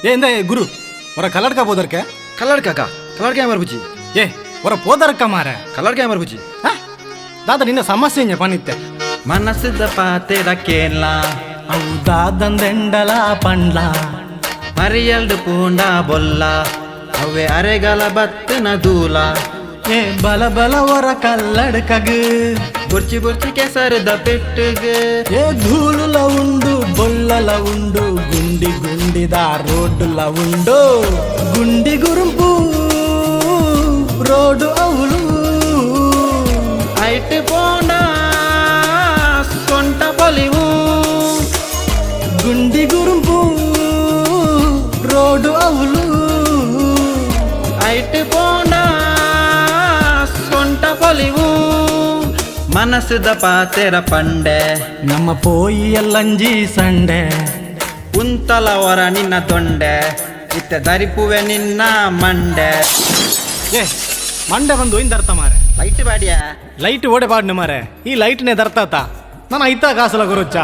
ಏ ಇಂದ ಗುರು ಹೊರ ಕಲ್ಲಡ್ಕ ಬೋದರ್ಕೆ. ಕಲ್ಲಡ್ಕ ಕಲ್ಲಡ್ಕ ಮರ್ಬುಜಿ. ಏ ಹೊರ ಪೋದರ್ಕ ಮಾರೆ. ಕಲ್ಲಡ್ಕ ಮರ್ಬುಜಿ. ದಾದ ನಿನ್ನ ಸಮಸ್ಯೆ ಇಂಜ ಪನಿತ್ತೆ. ಮನಸ್ಸಿದ ಪಾತೆರ ಕೇನ್ಲ. ಅವು ದಾದಂದೆಂಡಲ ಪಂಡ್ಲ. ಮರಿಯಲ್ಡು ಪೂಂಡ ಬೊಲ್ಲ ಅವ್ವೆ ಅರೆಗಲ ಬತ್ತನ ದೂಲ. ಏ ಬಲ ಬಲ ಹೊರ ಕಲ್ಲಡ್ಕಗ್. ಬುರ್ಚಿ ಬುರ್ಚಿ ಕೆಸರದ ಪೆಟ್ಟುಗ್. ಏ ಧೂಳುಲ ಉಂಡು ಬೊಲ್ಲಲ ಉಂಡು ಗುಂಡಿ ಗುಂಡಿದ ರೋಡುಲ ಉಂಡು ಗುಂಡಿ ಗುರುಂಪು ರೋಡು ಅವಳು. ಐಟ್ ಪೋಂಡ ಸೊಂಟ ಪೊಲಿವು. ಗುಂಡಿ ಗುರುಂಪು ರೋಡು ಅವಳು. ಐಟ್ ಪೋಂಡ ಸೊಂಟ ಪೊಲಿವು ಮನಸ್ಸದ ಪಾತೆರ ಪಂಡೆ. ನಮ್ಮ ಪೋಯಿ ಎಲ್ಲಂಜಿ ಸಂಡೆ. ಉಂತಲ ಹೊರ ನಿನ್ನ ತೊಂಡೆ ಇತ್ತ ದರಿಪುವೆ ನಿನ್ನ ಮಂಡೆ. ಏ ಮಂಡೆ ಬಂದು ಇಂದರ್ಥ ಮಾರೆ. ಲೈಟ್ ಬಾಡಿಯ. ಲೈಟ್ ಓಡೆ ಬಾಡ್ನ ಮಾರೆ, ಈ ಲೈಟ್ನೇ ದರ್ತಾತ ನಾನು ಐತಾ ಕಾಸಲ ಗುರುಚ್ಚ.